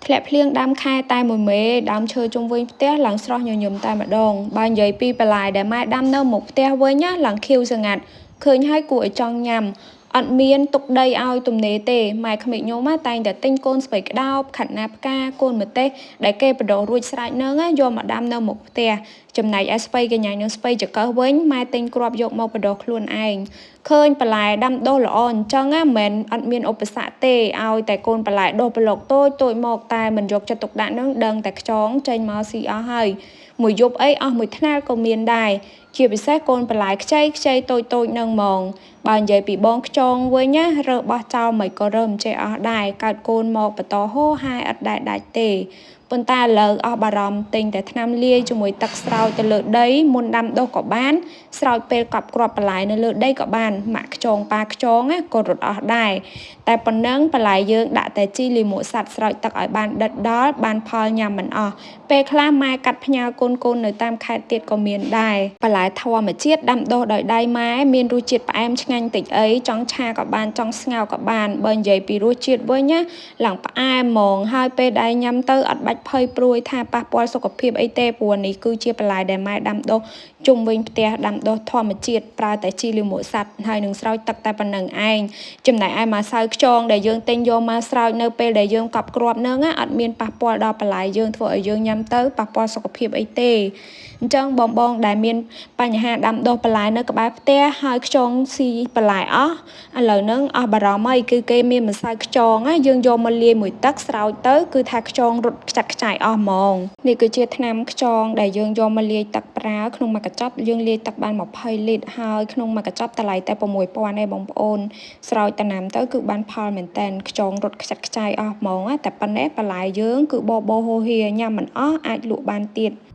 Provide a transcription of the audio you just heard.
ធ្លាក់ភ្លៀងដើមខែតែមួយមេដើមឈើជុំវិញផ្ទះឡើងស្រស់ញញឹមតែម្ដងបើនិយាយពីបន្លែដែលម៉ែដាំនៅមុខផ្ទះវិញណាឡើងខៀវស្រងាត់ឃើញហើយគួរឲ្យចង់ញ៉ាំអត់មានទុកដីឲ្យទំនេរទេម៉ែក្មេកខ្ញុំតែងតែទិញកូនស្ពៃក្តោបខាត់ណាផ្កាកូនម្ទេសដែលគេបដោះរួចស្រេចនឹងយកមកដាំនៅមុខផ្ទះចំណែកឯស្ពៃកញ្ញាញ់និងស្ពៃចង្កឹះវិញម៉ែទិញគ្រាប់យកមកបដោះខ្លួនឯងឃើញបន្លែដាំដុះល្អអញ្ចឹងណាមិនអត់មានឧបសគ្គទេឲ្យតែកូនបន្លែដុះប្លុកតូចតូចមកតែមិនយកចិត្តទុកដាក់នឹងដឹងតែខ្យងចេញមកស៊ីអស់ហើយមួយយប់អីអស់មួយថ្នាលក៏មានដែរជាពិសេសកូនបន្លែខ្ចីខ្ចីតូចតូចនឹងហ្មងបើនិយាយពីបងខ្យងវិញណារើបោះចោលមិនក៏រើមិនចេះអស់ដែរកើតកូនមកបន្តហូហែអត់ដែរដាច់ទេប៉ុន្តែឥឡូវអស់បារម្ភទិញតែថ្នាំលាយជាមួយទឹកស្រោចទៅលើដីមុនដាំដុះក៏បានស្រោចពេលកប់គ្រាប់បន្លែនៅលើដីក៏បានម៉ាក់ខ្យងប៉ាខ្យងណាក៏រត់អស់ដែរតែប៉ុណ្ណឹងបន្លែយើងដាក់តែជីលាមកសត្វស្រោចទឹកឲ្យបានដិតដល់បានផលញ៉ាំមិនអស់ពេលខ្លះម៉ែកាត់ផ្ញើកូនកូននៅតាមខេត្តទៀតក៏មានដែរបន្លែធម្មជាតិដាំដុះដោយដៃម៉ែមានរសជាតិផ្អែមឆ្ងាញ់តិចអីចង់ឆាក៏បានចង់ស្ងោរក៏បានបើនិយាយពីរសជាតិវិញណាឡើងផ្អែមហ្មងហើយពេលដែលញ៉ាំទៅអត់បាច់ភ័យព្រួយថាប៉ះពាល់សុខភាពអីទេព្រោះនេះគឺជាបន្លែដែលម៉ែដាំដុះជុំវិញផ្ទះដាំដុះធម្មជាតិប្រើតែជីលាមកសត្វហើយនឹងស្រោចទឹកតែប៉ុណ្្នឹងឯងចំណែកឯម្សៅខ្យងដែលយើងទិញយកមកស្រោចនៅពេលដែលយើងកប់គ្រាប់ហ្នឹងអត់មានប៉ះពាល់ដល់បន្លែយើងធ្វើឲ្យយើងញ៉ាំទៅប៉ះពាល់សុខភាពអីទេអញ្ចឹងបងបងដែលមានបញ្ហាដាំដុះបន្លែនៅក្បែរផ្ទះហើយខ្យងស៊ីបន្លែអស់ឥឡូវហ្នឹងអស់បារម្ភហើយគឺគេមានម្សៅខ្យងណាយើងយកមកលាយមួយទឹកស្រោចទៅគឺថាខ្យងរត់ខ្ចាត់ខ្ចាយអស់ហ្មងនេះគឺជាថ្នាំខ្យងដែលយើងយកមកលាយទឹកប្រើក្នុងមួយកញ្ចប់យើងលាយទឹកបាន20លីត្រហើយក្នុងមួយកញ្ចប់តម្លៃតែ6000ឯងបងប្អូនស្រោចតំណាំទៅគឺបានផលមែនតែនខ្យងរត់ខ្ចាត់ខ្ចាយអស់ហ្មងតែប៉ុណ្ណេះបន្លែយើងគឺបបោហូហៀញ៉ាំមិនអស់អាចលក់បានទៀត។